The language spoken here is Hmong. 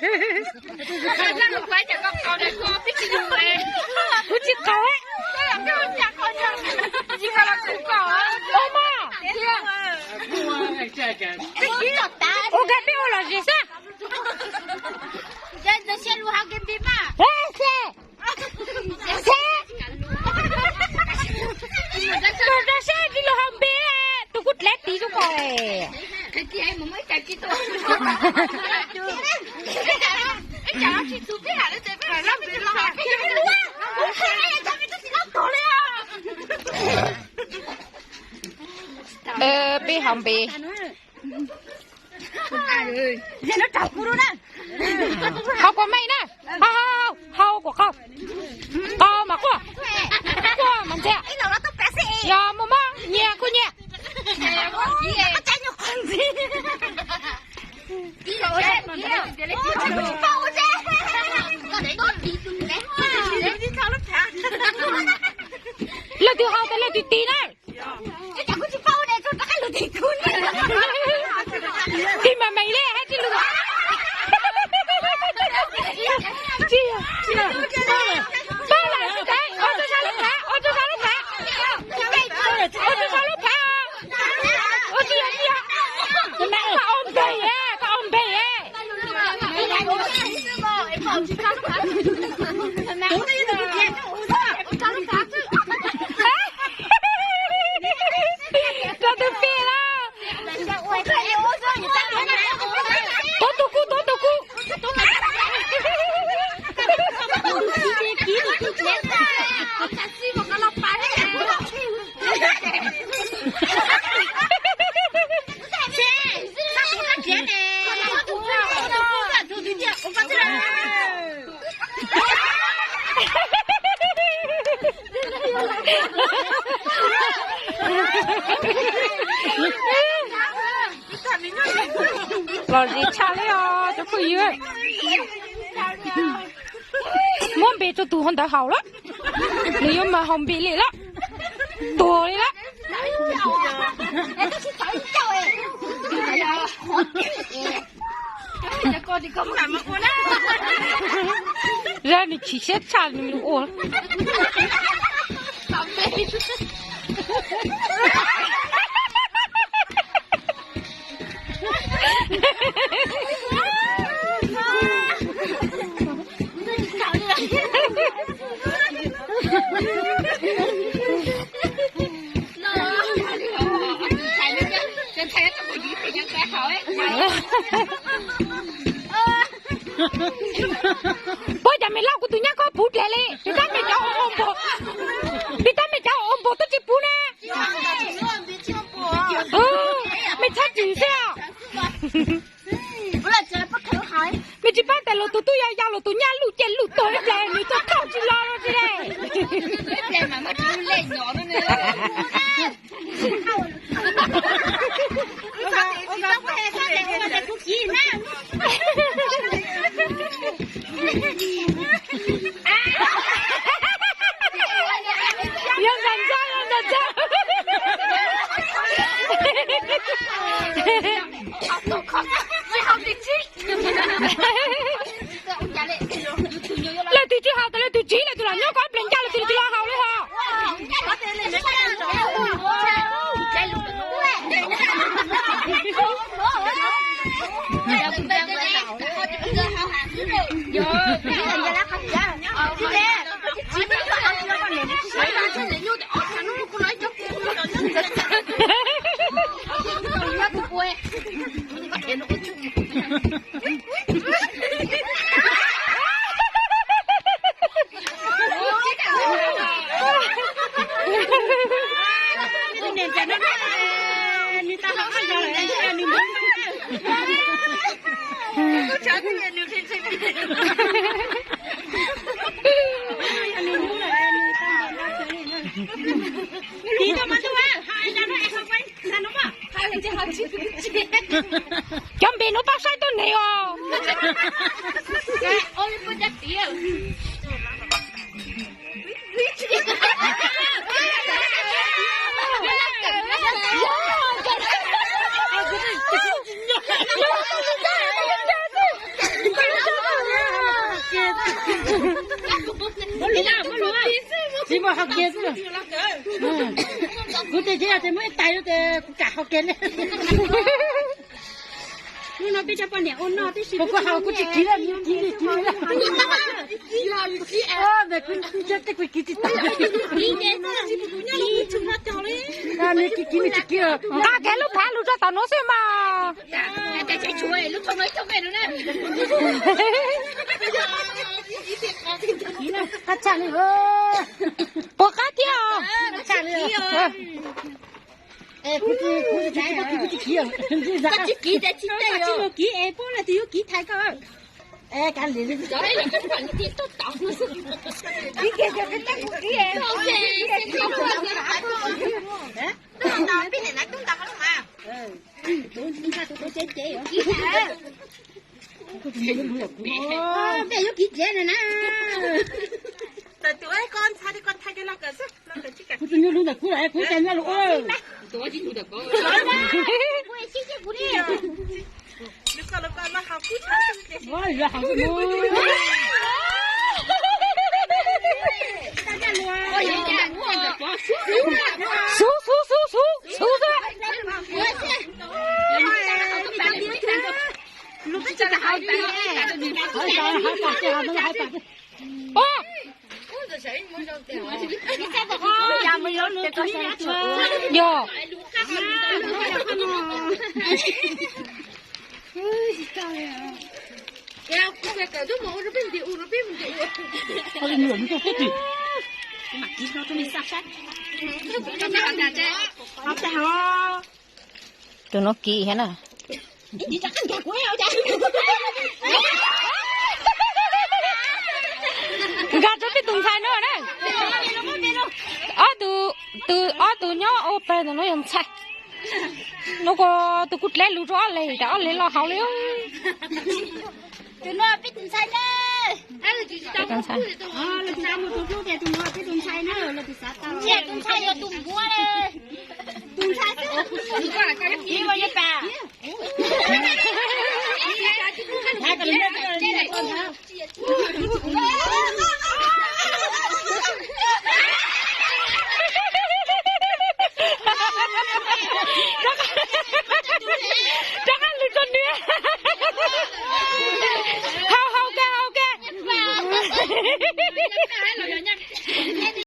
Kuv tsis qaug. Ua mas, ua kag peb ua lom zem xwb. Tus rau sab tsis los haus npe, tus kuj dlav tis zoo ko. Peb haus npe. Haus kuv meej na. Haus, haus, haus kuv qau. Qau mas quaj, quaj mas ntxiag. Yog muaj mob nyias kuj nyias. Leej twg haus tas leej twg tis na. Tis mas meej li hab tsis lug. Tsis, tsis, tsis, tsis, ua rau sab lub phav, ua rau sab lub phav, ua rau sab lub phav, ua tsis yog, tsis yog. Koj ua npe, koj ua npe. Rau tus pem lawm. Tuav tus kub, tuav tus kub. Lom zem tshaj li os cov phooj ywg. Muab npe rau tus hauv ntawd haus lawm. Nws yuav mas haus npe li lawm. Tuag li lawm. Zaj nws chim siab tshaj nws ua. Puab cov me lauj, kuv tus nyab koj puv dlej li. Peb tab mej cov ua npaum, peb tab mej cov ua npaum twb tsis puv na. Mej txhob cim xwb os. Mej tsis paub tas luag tus tub yau yau luag tus nyab luj ciaj luj tuag ib pliag nws tuaj thauj tsis los los tsis dai. Yog ntawm ntxawg, yog ntawm ntxawg. Leej twg tsis haus tas leej twg tsiv, leej twg los nyob kom plees ncaj, leej twg tsis los haus li hos. Tsis muaj hau kiag xwb. Kuv tes tsis yog tes muab ib tais rau tes kuv kam hau kiag ne. Hnub no peb cov poj niam ua noj tib si. Kuv hau kuv tsis kiv li, kiv li, kiv li. Kuv kiv tsis tau. Nws kiv kiv nws tsis kiv. Nqa kiag lub phav lug rau tom nuav xwb mas. Qab tshaj li. Puas qab thiab os? Kiv es puab leej twg yuav kiv thaiv koj. Peb yuav kiv kiv tsev na na. Kuv tus nyuj lug ntawm kuv lawm, kuv cov nyuj lug. Xub, xub, xub, xub, xub xwb. Yog. Tus no kiv thiab na. Nkag rau peb tus ntxhais no na. Ob tug, ob tug nyob ua pawg ntawm no yog ntxhais. Nub ko tus kuj dleb lug rau ob leeg, rau ob leeg los haus li. Tus no peb tus ntxhais na. Tus ntxhais. Tus no peb tus ntxhais na, tus ntxhais yog tus npuab na. Tus ntxhais xwb. Rov qab lug rau nws. Haus, haus kag, haus kag.